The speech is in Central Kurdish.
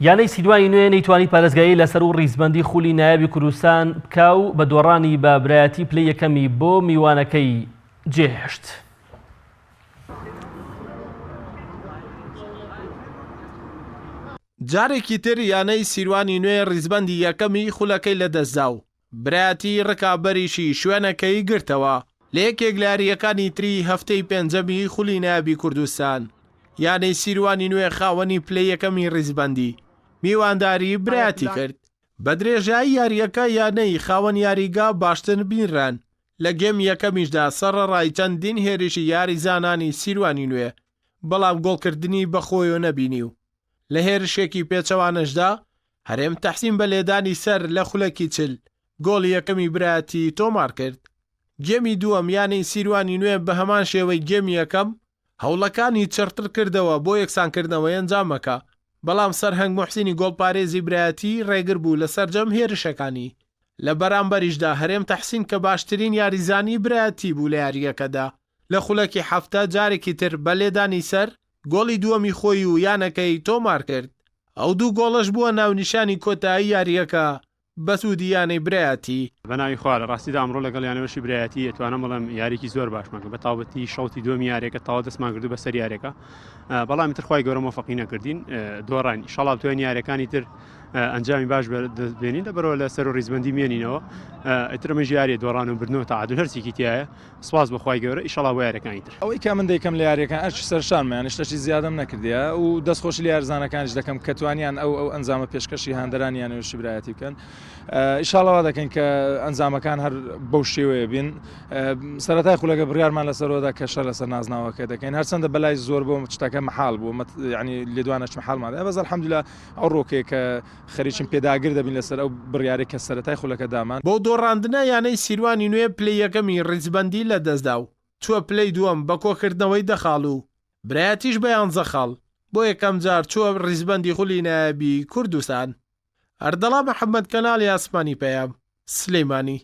یانەی سیروانی نوێ نەیتوانی پارێزگاری لە سەروو ڕیزبەندی خولی نایابی کوردستان بکا و بە دۆڕانی بە برایەتی پلەی یەکەمی بۆ میوانەکەی جێهێشت. جارێکی تر یانەی سیروانی نوێ ڕیزبەندی یەکەمی خولەکەی لەدەستدا و برایەتی ڕکابەریشی شوێنەکەی گرتەوە لە یەکێک لە یارییەکانی تری هەفتەی پێنجەمی خولی نایابی کوردستان یانەی سیروانی نوێ خاوەنی پلەی یەکەمی ڕیزبەندی میوانداری برایەتی کرد. بە درێژایی یارییەکە یانەی خاوەن یاریگا باشتر بینران، لە گێمی یەکەمیشدا سەڕەڕای چەندین هێرشی یاریزانانی سیروانی نوێ بەڵام گۆڵکردنی بەخۆیەوە نەبینی و لە هێرشێکی پێچەوانەشدا هەرێم تەحسین بە لێدانی سەر لە خولەکی 40 گۆڵی یەکەمی برایەتی تۆمارکرد. گێمی دووەم یانەی سیروانی نوێ بە هەمان شێوەی گێمی یەکەم هەوڵەکانی چڕتر کردەوە بۆ یەکسانکردنەوەی ئەنجامەکە، بەڵام سەرهەنگ موحسینی گۆڵپارێزی برایەتی ڕێگر بوو لە سەرجەم هێرشەکانی. لە بەرامبەریشدا هەرێم تەحسین کە باشترین یاریزانی برایەتی بوو لە یارییەکەدا، لە خولەکی 70 جارێکی تر بە لێدانی سەر گۆڵی دووەمی خۆی و یانەکەی تۆمارکرد. ئەو دوو گۆڵەش بووە ناونیشانی کۆتایی یارییەکە بە سوودی یانەی برایەتی. بە ناوی خوا، لە ڕاستیدا ئەمڕۆ لەگەڵ یانەی وەرشی برایەتی ئەتوانم بڵێم یاریکی زۆر باشمان کرد، بە تاوبەتی شەوتی دووەمی یاریەکە تەواو دەستمان کردو بەسەر یاریەکە، بەڵام ئیتر خوای گەورە مۆفەقی نەکردین دۆڕاین. ئیشەڵا بتوانین یاریەکانی تر ئەنجامی باش بەدەست بێنین، لەبەرەوە لە سەر و ڕیزبەندی مێنینەوە. ئیتر ئەمەش یاریە دۆڕان و بردنەوە تەعادول هەرچیکی تایە. سپاس بۆ خوای گەورە ئیشەڵا بۆ یاریەکانی تر. ئەوەی کە من دەیکەم لە یاریەکان ئەرکی سەرشانمە یانی شتەکی زیادەم نەکردیە و دەستخۆشی لە یاریزانەکانیش دەکەم کە توانیان ئەو ئەو ئەنجامە پێشکەشی هاندەرانی یانەی وەرزشی برایەتی بکەن ئیشاڵا وا دەکەین کە ئەنجامەکان هەر بەو شێوەیە بین سەرەتای خولەکە بڕیارمان لەسەرەوەدا کە شەر لەسەر نازناوەکە دەکەین هەرچەندە بەلای زۆر بۆ شتەکە مەحاڵ بوو ینی لێدوانەش مەحاڵمان بەس الحمدلله ئەو ڕۆکەیە کە خەریکین پێداگر دەبین لەسەر ئەو بڕیارەی کە سەرەتای خولەکە دامان. بەو دۆڕاندنە یانەی سیروانی نوێ پلەی یەکەمی ڕیزبەندی لەدەستدا و چووە پلەی دووەم بە کۆکردنەوەی دە خاڵ و برایەتیش بە یانزە خاڵ بۆ یەکەمجار چووە ڕیزبەندی خولی نایابی کوردستان. ئەردەڵان محەمەد کەناڵی ئاسمانی پەیام، سلیمانی.